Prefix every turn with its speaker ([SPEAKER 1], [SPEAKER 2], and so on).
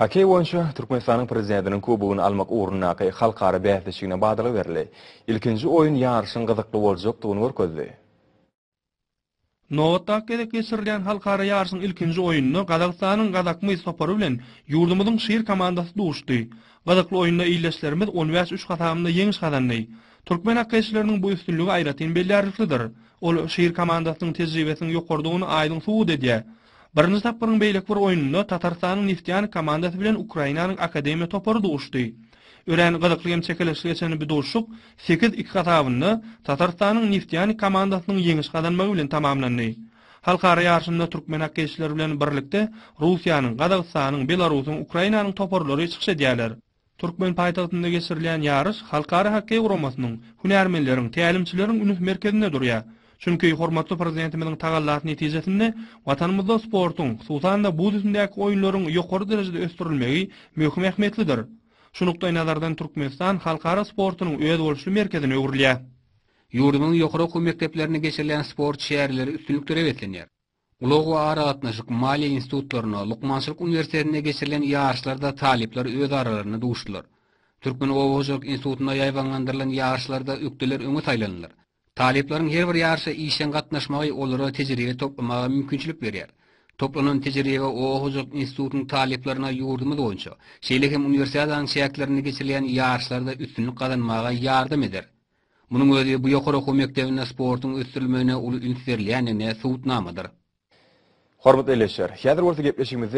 [SPEAKER 1] Hokkeý boýunça Türkmenistanyň Prezidentiniň Kubogyny almak ugrundaky halkara bäsleşigine badalga berildi. Ilkinji oýun ýaryşyň gyzykly boljakdygyny görkezdi.
[SPEAKER 2] Nobatdaky gezek geçirilýän halkara ýaryşyň ilkinji oýnunda Gazagystanyň Gazakmys topary bilen ýurdumyzyň Şir komandasy duşdy. Gyzykly oýunda ildeşlerimiz 15, üç hasabynda ýeňiş gazandy. Türkmen hokkeýçileriniň bu üstünligi aýratyn bellärliklidir. Ol Şir komandasynyň tejribesiniň ýokarydygyny aýdyň subut edýär. Birinji tapgyryň beýleki bir oýnunda Tatarystanyň Neftýanik komandasy bilen Ukrainanyň Akademiýa topary duşdy. Örän gyzykly hem çekeleşikli geçen bu duşuşyk sekiz, iki hasabynda Tatarystanyň Neftýanik komandasynyň ýeňiş gazanmagy bilen tamamlandy. Halkara ýaryşynda türkmen hokkeýçileri bilen birlikde Russiýanyň, Gazagystanyň, Belarusyň, Ukrainanyň toparlary çykyş edýärler. Türkmen paýtagtynda geçirilýän ýaryş Halkara hokkeý guramasynyň, hünärmenleriň, tälimçileriň üns merkezinde durýar. Çünki hormatly Prezidentimiziň tagallasy netijesinde Watanymyzda sportuň, hususan-da, buz üstündäki oýunlaryň ýokary derejede ösdürilmegi möhüm ähmiýetlidir. Şu nukdaýnazardan Türkmenistan halkara sportunyň özboluşly merkezine öwrülýär.
[SPEAKER 3] Ýurdumyzyň ýokary okuw mekdeplerinde geçirilýän sport çäreleri üstünliklere beslenýär. Ulag we aragatnaşyk, maliýe institutlarynda, lukmançylyk uniwersitetinde geçirilen ýaryşlarda talyplar öz aralarynda duşdular. Türkmen oba hojalyk institutynda ýaýbaňlandyrylan ýaryşlarda ökdeler öňe saýlandylar. Talyplaryň her bir ýaryşa işjeň gatnaşmagy olara tejribe toplamaga mümkinçilik berýär. Toplanan tejribe oba hojalyk institutynyň talyplaryna ýurdumyz boýunça, şeýle hem uniwersiadanyň çäklerinde geçirilýän ýaryşlarda üstünlik gazanmaga ýardam eder. Munuň özi bu ýokary okuw mekdebinde sportuň ösdürilmegine uly üns berilýändigine subutnamadyr.
[SPEAKER 1] Hormatly ildeşler, häzir bolsa gepleşigimizde.